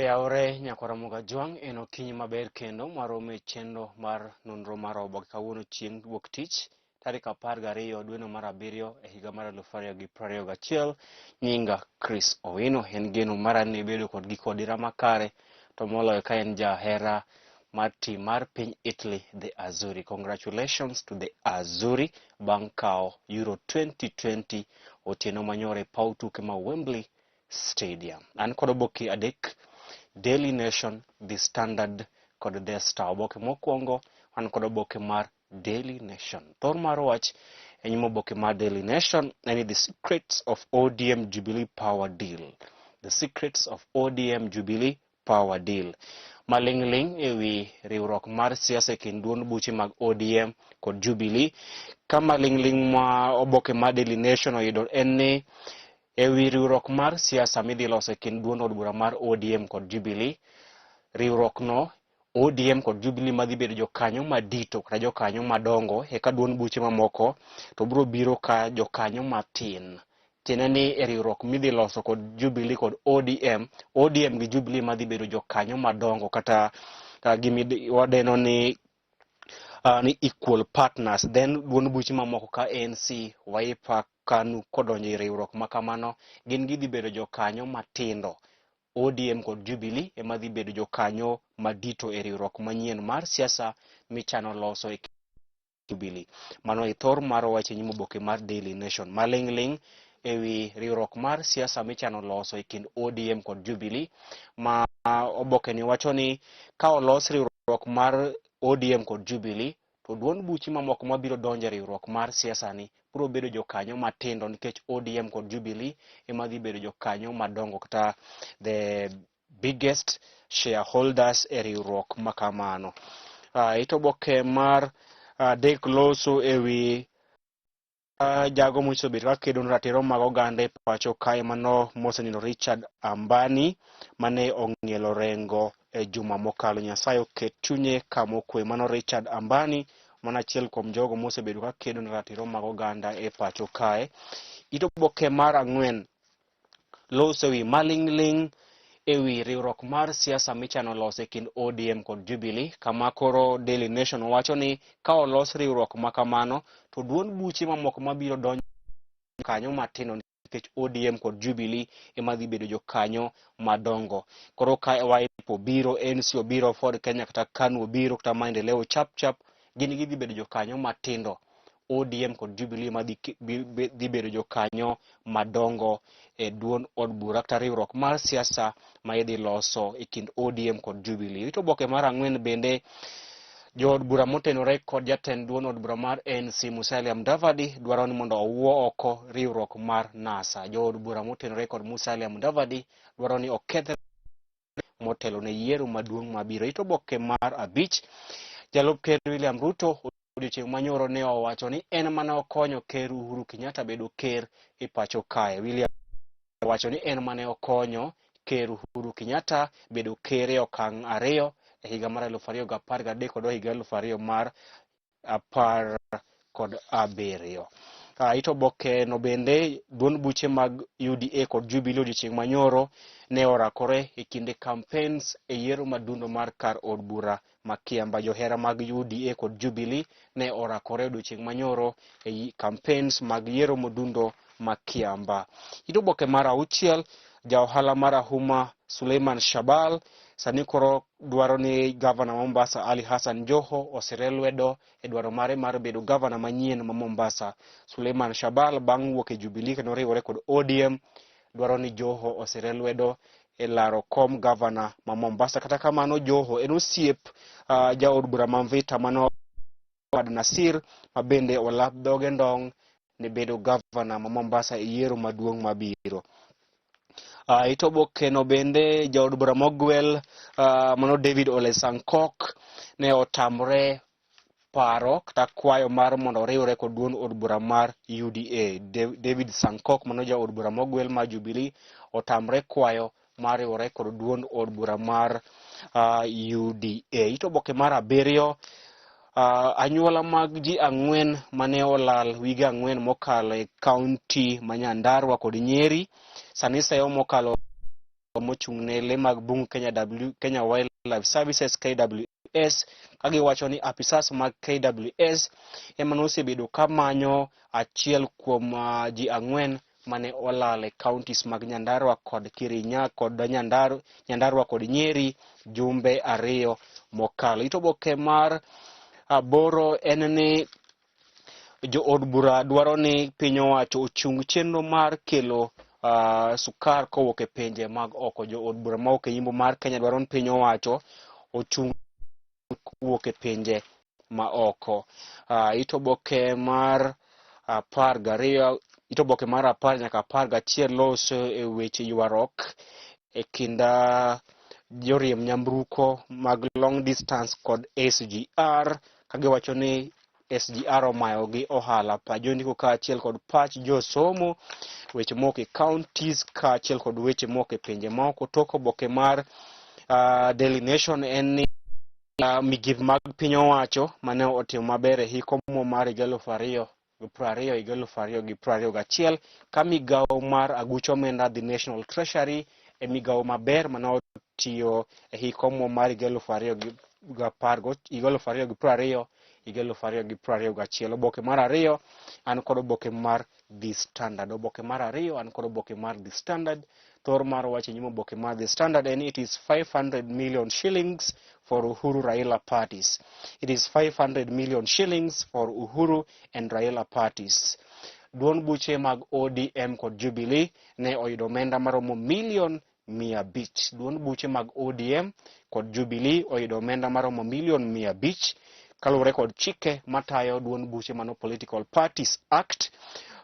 Oyawore nyakwar Ramogi Ajwang', en okinyi maber kendo mwaromo e chenro mar nonro mar oboke kawuono chieng' wuok tich tarik 12 dweno mar abiriyo e higa mar 2021. Nyinga Chris Owino, en geno mara ni ibedo kod giko odira makare to moloyo ka en jahera mar team mar piny Italy, the Azzurri. Congratulations to the Azzurri bang' kawo Euro 2020 otieno manyoro e paw tuke ma Wembley Stadium. An kod oboke adek, Daily Nation, The Standard kod The Star. Oboke mokwongo an kod oboke mar Daily Nation. Thor mar wach e nyim oboke mar Daily Nation en ni The Secrets of ODM Jubilee Power Deal. The Secrets of ODM Jubilee Power Deal. Maling'ling' e wi riwruok mar siasa e kind duond buche mag ODM kod Jubilee. Ka maling'ling' ma oboke mar Daily Nation oyudo en ni e wi riwruok mar siasa midhi loso e kind duond od bura mar ODM kod Jubilee, riwruok no ODM kod Jubilee madhi bedo jokanyo madito kata jokanyo madongo eka duond buche mamoko to biro biro ka jokanyo matin. Tiende ni e riwruok midhi loso kod Jubilee kod ODM, ODM gi Jubilee madhi bedo jokanyo madongo kata gimi wadeno ni ni equal partners, then duond buche mamoko ka ANC, Wiper, KANU kodonjo e riwruok ma kamano gin gidhi bedo jokanyo matindo. ODM kod Jubilee ema dhi bedo jokanyo madito e riwruok manyien mar siasa michano loso e Jubilee. Mano e thor mar wach e nyim oboke mar Daily Nation. Maling'ling' e wi riwruok mar siasa michano loso e kind ODM kod Jubilee, ma oboke ni wacho ni ka olos riwruok mar ODM kod Jubilee to duond buche mamoko mabiro donjo e riwruok mar siasa ni biro bedo jokanyo matindo nikech ODM kod Jubilee ema dhi bedo jokanyo madongo kata the biggest shareholders e riwruok ma kamano. Ito oboke mar adek loso e wi jago mosebedo ka kedo ne ratiro mag oganda e pacho kae mano mosenindo Richard Ambani mane ong'ielo rengo e juma mokalo. Nyasaye oket chunye kama okwe. Mano Richard Ambani, mano achiel kuom jogo mosebedo ka kedo ne ratiro mag oganda e pacho kae. Ito oboke mar ang'wen loso ewi maling'ling' ewi riwruok mar siasa michano loso e kind ODM kod Jubilee, kama koro Daily Nation wacho ni ka olos riwruok ma kamano to duond buche mamoko mabiro donjo kanyo matindo nikech ODM kod Jubilee ema dhi bedo jokanyo madongo. Koro ka Wiper obiro, ANC obiro, Ford Kenya kata KANU obiro kata Maendeleo Chap Chap, gin gidhi bedo jokanyo matindo. ODM kod Jubilee ema dhi bedo jokanyo madongo e duond od bura kata riwruok mar siasa ma idhi loso e kind ODM kod Jubilee. Ito oboke mar ang'wen bende jood bura motenore kod jatend duond od bura mar ANC Musalia Mudavadi dwaro ni mondo owuo oko riwruok mar NASA. Jood bura motenore kod Musalia Mudavadi dwaro ni oketh motelo ne yiero maduong' mabiro. Ito oboke mar abich, jalup ker William Ruto odiochieng' manyoro ne owacho ni en mana okonyo ker Uhuru Kenyatta bedo ker e pacho kae. William owacho ni en mane okonyo ker Uhuru Kenyatta bedo ker e okang' ariyo e higa mar 2013 kod higa 2017. Ito oboke no bende duond buche mag UDA kod Jubilee odiochieng' manyoro ne orakore e kinde campaigns e yiero madundo mar kar od bura ma Kiamba. Johera mag UDA kod Jubilee ne orakore odiochieng' manyoro e campaigns mag yiero modundo ma Kiamba. Ito oboke mar auchiel, ja ohala mar ahuma Suleiman Shabal sani koro dwaro ni gavana ma Mombasa Ali Hassan Joho osire lwedo e dwaro mare mar bedo gavana manyien ma Mombasa. Suleiman Shabal bang' wuok e Jubilee kendo riwore kod ODM dwaro ni Joho osire lwedo e laro kom gavana ma Mombasa. Kata kamano Joho en osiep jaod bura ma Mvita mano Ahmad Nasir ma bende olap dhoge ndong' ne bedo gavana ma Mombasa e yiero maduong' mabiro. Ito oboke no bende jaod bura mogwel mano David Ole Sankok ne otamre paro kata kwayo mar mondo oriwre kod duond od bura mar UDA. David Sankok mano jaod bura mogwel mar Jubilee otamre kwayo mar riwore kod duond od bura mar UDA. Ito oboke mar abiriyo, anyuola mag ji ang'wen mane olal wige ang'wen mokalo e kaunti ma Nyandarua kod Nyeri sani seyo mokalo Mochung' ne le mag bungu Kenya, W, Kenya Wildlife Services KWS, ka giwacho ni apisas mag KWS ema nosebedo ka manyo achiel kuom ji 4 mane olal e counties mag Nyandarua kod Kirinyaga kod Nyandarua kod Nyeri jumbe 2 mokalo. It oboke mar 8 en ni jo od bura dwaro ni piny owacho ochung chenro mar kelo sukar kowuok e pinje mag oko. Jo od bura mawuok e yimbo mar Kenya dwaro ni piny owacho ochung wuok e pinje ma oko. It oboke mar 12, it oboke mar 10 nyaka 11 loso e weche ywaruok e kind joriemb nyamburko mag long distance kod SGR, ka giwacho ni SGR omayo gi ohala. Pajo ndiko kaachiel kod pach josomo, weche moko e counties kaachiel kod weche moko e pinje maoko. Tok oboke mar Daily Nation en ni migepe mag piny owacho mane otimo maber e hik omuom mar higa 2020 higa 2021, ka migawo mar aguch omenda, the National Treasury, e migawo maber mane otiyo e hik omuom mar higa 2010 higa 2020 higa 2021. Oboke mar 2 an kod oboke mar The Standard. Oboke mar 2 an kod oboke mar The Standard. Thor mar wach e nyim oboke mar The Standard en "It is 500 million shillings for Uhuru Raila parties." It is 500 million shillings for Uhuru and Raila parties. Duond buche mag ODM kod Jubilee ne oyudo omenda maromo milion 500. Duond buche mag ODM kod Jubilee oyudo omenda maromo milion 500 kaluwore kod chike matayo duond buche mano Political Parties Act,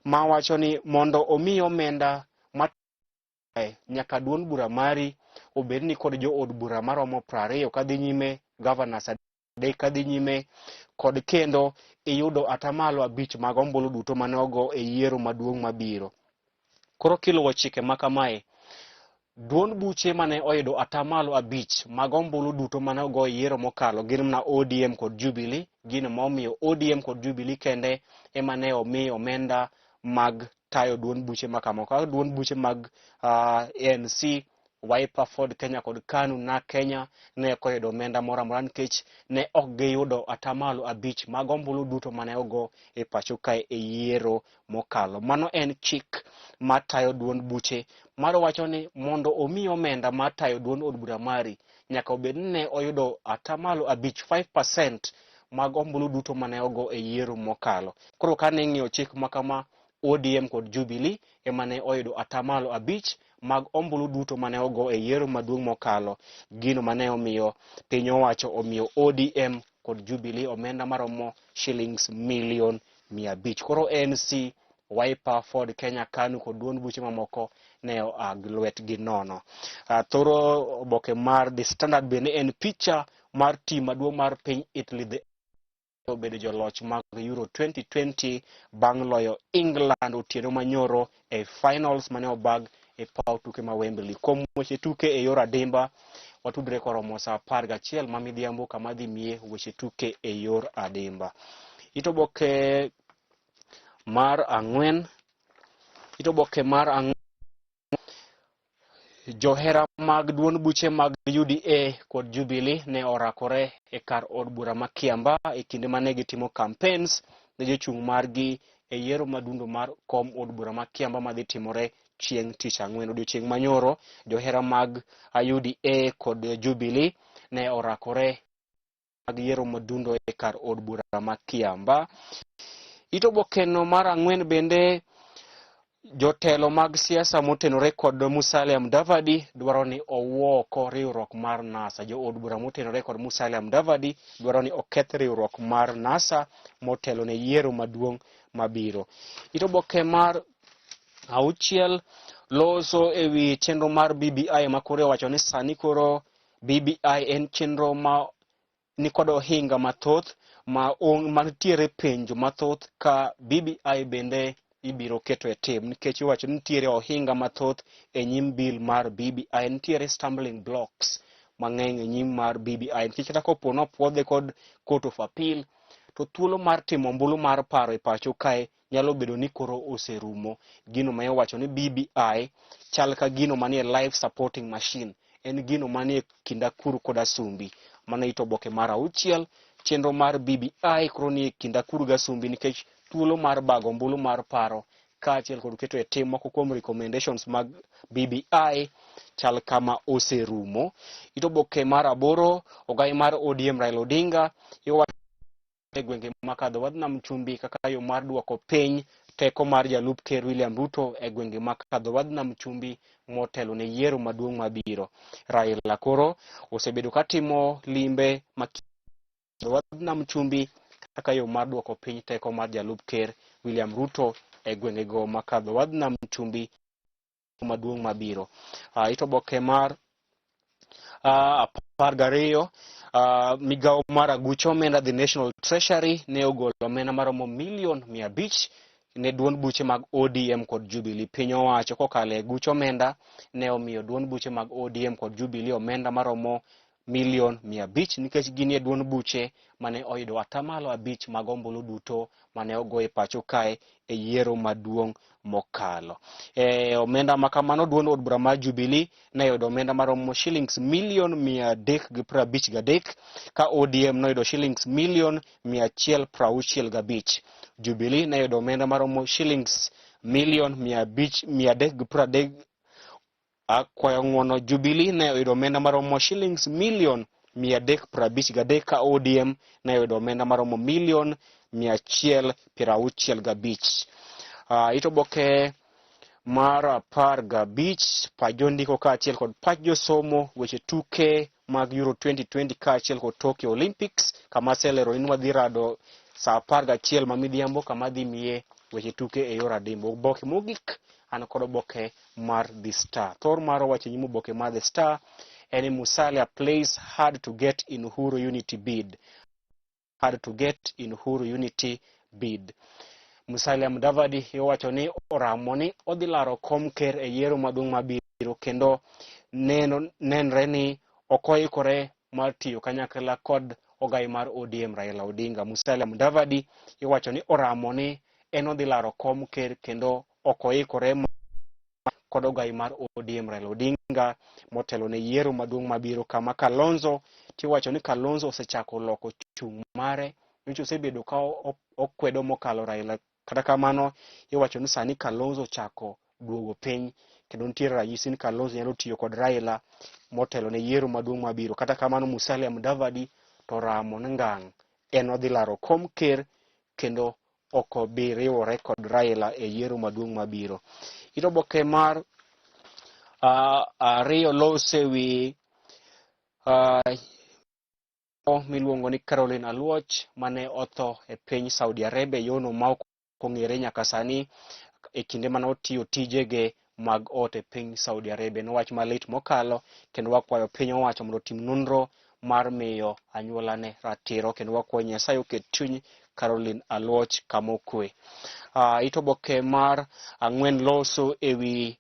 mawacho ni mondo omiyi omenda ma nyaka duond bura mari obed ni kod jood bura maromo 20 kadhi nyime, governors 3 kadhi nyime, kod kendo iyudo 5% mag ombulu duto mane ogo e yiero maduong' mabiro. Koro kiluwo chike ma kamae, duond buche mane oyudo 5% mag ombulu duto mane ogo e yiero mokalo gin mana ODM kod Jubilee. Gino ma omiyo ODM kod Jubilee kende ema ne omi omenda mag tayo duond buche ma kamago. Kaka duond buche mag ANC, Wiper, Ford Kenya kod KANU na Kenya ne ok oyudo omenda moro amora nikech ne ok giyudo 5% mag ombulu duto mane ogo e pacho kae e yiero mokalo. Mano en chik matayo duond buche mar wacho ni mondo omiyi omenda mar tayo duond od bura mari nyaka obed ni ne oyudo 5%, 5% mag ombulu duto mane ogo e yiero mokalo. Koro kane ing'iyo chik ma kama, ODM kod Jubilee ema ne oyudo 5% mag ombulu duto mane ogo e yiero maduong' mokalo. Gino mane omiyo piny owacho omiyo ODM kod Jubilee omenda maromo shillings milion 500. Koro ANC, Wiper, Ford Kenya, KANU kod duond buche mamoko ne oa gi lwetgi nono. Thoro oboke mar The Standard bende en picha mar team maduong' mar piny Italy, the obedo joloch mag Euro 2020 bang' loyo England otieno manyoro e finals mane obag e paw tuke ma Wembley. Kuom weche tuke e yor adimba, watudre koromo saa 11 ma midhiambo kama dhi miye weche tuke e yor adimba. It oboke mar 4, it oboke mar 4, johera mag duond buche mag UDA kod Jubilee ne orakore e kar od bura ma Kiambaa e kinde mane gitimo campaigns ne jochung' margi e yiero madundo mar kom od bura ma Kiambaa madhi timore chieng' tich ang'wen. Odiochieng' manyoro, johera mag UDA kod Jubilee ne orakore mag yiero madundo e kar od bura ma Kiambaa. It obokeno mar 4 bende, jotelo mag siasa motenore kod Musalia Mudavadi dwaro ni owuo riwruok mar NASA. Jo od bura motenore kod Musalia Mudavadi dwaro ni oketh riwruok mar NASA motelo ne yiero maduong' mabiro. It oboke mar 6 loso ewi chenro mar BBI ma koro owacho ni sani koro BBI en chenro ma nikod ohinga mathoth ma mantiere penjo mathoth ka BBI bende ibiro keto e tim, nikech iwacho ni nitiere ohinga mathoth e nyim bill mar BBI, nitiere stumbling blocks mang'eny e nyim mar BBI, nikech kata kopo nopuodhe kod Court of Appeal to thuolo mar timo ombulu mar paro e pacho kae nyalo bedo ni koro oserumo. Gino ma iwacho ni BBI chal ka gino manie life supporting machine, en gino manie kind akuru kod asumbi. Mano it oboke mar 6. Chenro mar BBI koro nie kind akuru gi asumbi nikech thuolo mar bago ombulu mar paro kaachiel kod keto e tim moko kuom recommendations mag BBI chal kama oserumo. It oboke mar 8, ogai mar ODM Raila Odinga iwacho e gwenge makadho wadh nam chumbi kaka yo mar duoko piny teko mar jalup ker William Ruto e gwenge makadho wadh nam chumbi motelo ne yiero maduong' mabiro. Raila koro osebedo katimo limbe wadh nam chumbi kaka yo mar duoko piny teko mar jalup ker William Ruto e gwengego makadho wadh nam chumbi maduong' mabiro. It oboke mar 12, migawo mar aguch omenda The National Treasury ne ogolo omenda maromo milion 500 ne duond buche mag ODM kod Jubilee. Piny owacho kokalo e aguch omenda ne omiyo duond buche mag ODM kod Jubilee omenda maromo milion 500 nikech ginie duond buche mane oyudo 5% mag ombulu duto mane ogo e pacho kae e yiero maduong' mokalo. E omenda ma kamano duond od bura mar Jubilee ne oyudo omenda maromo shillings milion 353, ka ODM noyudo shillings milion 165. Jubilee ne oyudo omenda maromo shillings milion 500 330. Akwayo ng'uono, Jubilee ne oyudo omenda maromo shillings milion 353, ka ODM ne oyudo omenda maromo milion 165. It oboke mar 15, pach jondiko kaachiel kod pach josomo, weche tuke mag Euro 2020 kaachiel kod Tokyo Olympics, kama aselero ni wadhi rado saa 11 ma midhiambo, kama dhi miye weche tuke e yor adimba. Oboke mogik an kod oboke mar The Star. Thor mar owacho nyim oboke mar The Star en ni Musalia plays hard to get in Uhuru unity bid. Hard to get in Uhuru unity bid. Musalia Mudavadi iwacho ni oramo ni odhi laro kom ker e yiero maduong' mabiro, kendo nenre ni ok oikore mar tiyo kanyakla kod ogai mar ODM Raila Odinga. Musalia Mudavadi iwacho ni oramo ni en odhi laro kom ker kendo ok oikore kod ogai mar ODM Raila Odinga motelo ne yiero maduong' mabiro, kama Kalonzo tiwacho ni Kalonzo osechako loko chung' mare nyocha osebedo ka okwedo mokalo Raila. Kata kamano iwacho ni sani Kalonzo ochako duogo piny kendo nitiere ranyisi ni Kalonzo nyalo tiyo kod Raila motelo ne yiero maduong' mabiro. Kata kamano Musalia Mudavadi to ramo ni ngang' en odhi laro kom ker kendo ok obi riwore kod Raila e yiero maduong' mabiro. It oboke mar 2 lose wi miluongo ni Caroline Aluoch mane otho e piny Saudi Arabia yono ma ok ong'ere nyaka sani e kinde mane otiyo tijege mag ot e piny Saudi Arabia. En wach malit mokalo kendo wakwayo piny owacho mondo otim nonro mar miyo anyuolane ratiro, kendo wakwayo Nyasaye oket chuny Caroline Aluoch kama okwe. It oboke mar 4 loso ewi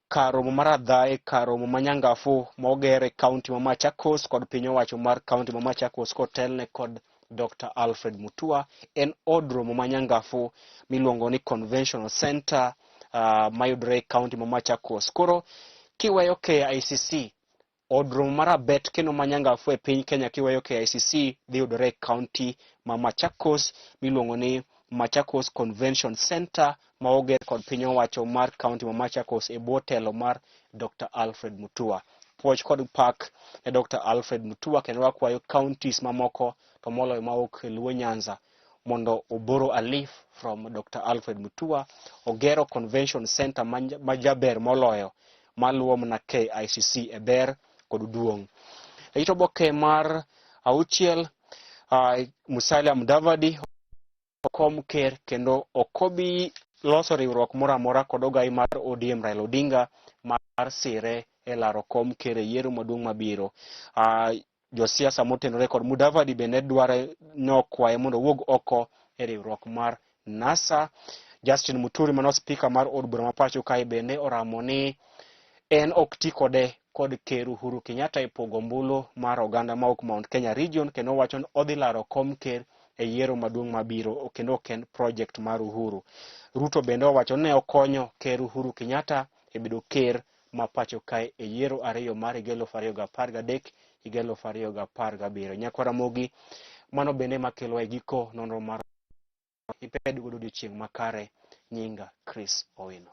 kar romo mar Adhae, kar romo ma Nyangafu ma oger e kaunti ma Machakos kod piny owacho mar kaunti ma Machakos kotelne kod Dr. Alfred Mutua. En od romo ma Nyangafu miluongo ni Conventional Center mayudore e kaunti ma Machakos. Koro kiweyo KICC, od romo mar Abet kendo ma Nyangafu e piny Kenya, kiweyo KICC dhi yudore e kaunti ma Machakos miluongo ni Machakos Convention Center ma oger kod piny owacho mar kaunti ma Machakos e bwo telo mar Dr. Alfred Mutua. Puoch kod pak ne Dr. Alfred Mutua, kendo wakwayo counties mamoko to moloyo mawuok e Luo Nyanza mondo oboro a leaf from Dr. Alfred Mutua. Ogero Convention Center ma jaber moloyo maluwo mana KICC e ber kod duong'. E it oboke mar 6, Musalia Mudavadi kom ker kendo ok obi loso riwruok moro amora kod ogai mar ODM Raila Odinga mar sire e laro kom ker e yiero maduong' mabiro. Josiasa motenore kod Mudavadi bende dware nokwaye mondo owuog oko e riwruok mar NASA. Justin Muturi mano spika mar od bura ma pacho kae bende oramo ni en ok ti kode kod ker Uhuru Kenyatta e pogo ombulu mar oganda mawuok Mount Kenya region, kendo owacho ni odhi laro kom ker e yiero maduong' mabiro kendo ok en project mar Uhuru. Ruto bende owacho ni ne okonyo ker Uhuru Kenyatta e bedo ker ma pacho kae e yiero ariyo mar higa 2013 higa 2017. Nyakwar Ramogi, mano bende makelo e giko nonro mar iped godo odiochieng' makare. Nyinga Chris Owino.